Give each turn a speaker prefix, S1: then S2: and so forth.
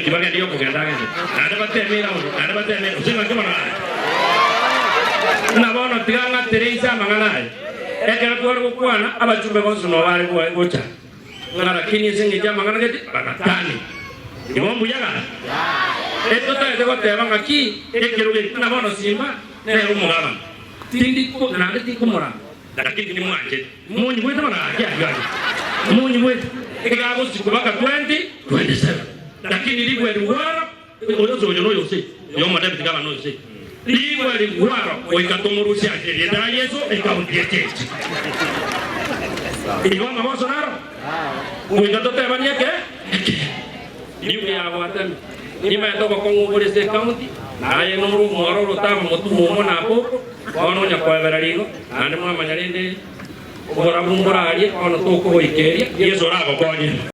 S1: Tibagende okogenda agende. Naende bateme eround, naende bateme, gose ng'aki bono gaki? Buna bono tiga ng'atere inse amang'ana aya. Ekero tware gokwana, abachumbe bonsi noo bare gocha, ng'a lakini ase engencho y'amang'ana gete, bagatania. Igo mbuya gaki? Etotagete goteba ng'aki ekerogo eke buna bono Simba nere omogabana. Tindi naende tinkomorama. Lakini timwancheti. Monyigwete bono gaki ayio aria. Monyigwete. Iga agosikwa baka 2027. Lakini rigwe rigwaro, oyose oyo noyose, oyo omodeputy gavana noyose. Rigwe rigwaro goika tomorusie ase erieta ria Yeso ekaunti eche echi. Igo amagoso naro. Goika totebanie eke ekeene. Nigo yagwatani. Nimaete obokong'u bore ase ekaunti, na aye nore omwororo otaba motumo omo na aboko, bono onya koebera rigo, naende mwamanya rende oborabu mborarie, bono tokogoikeria, Yeso oragokonye.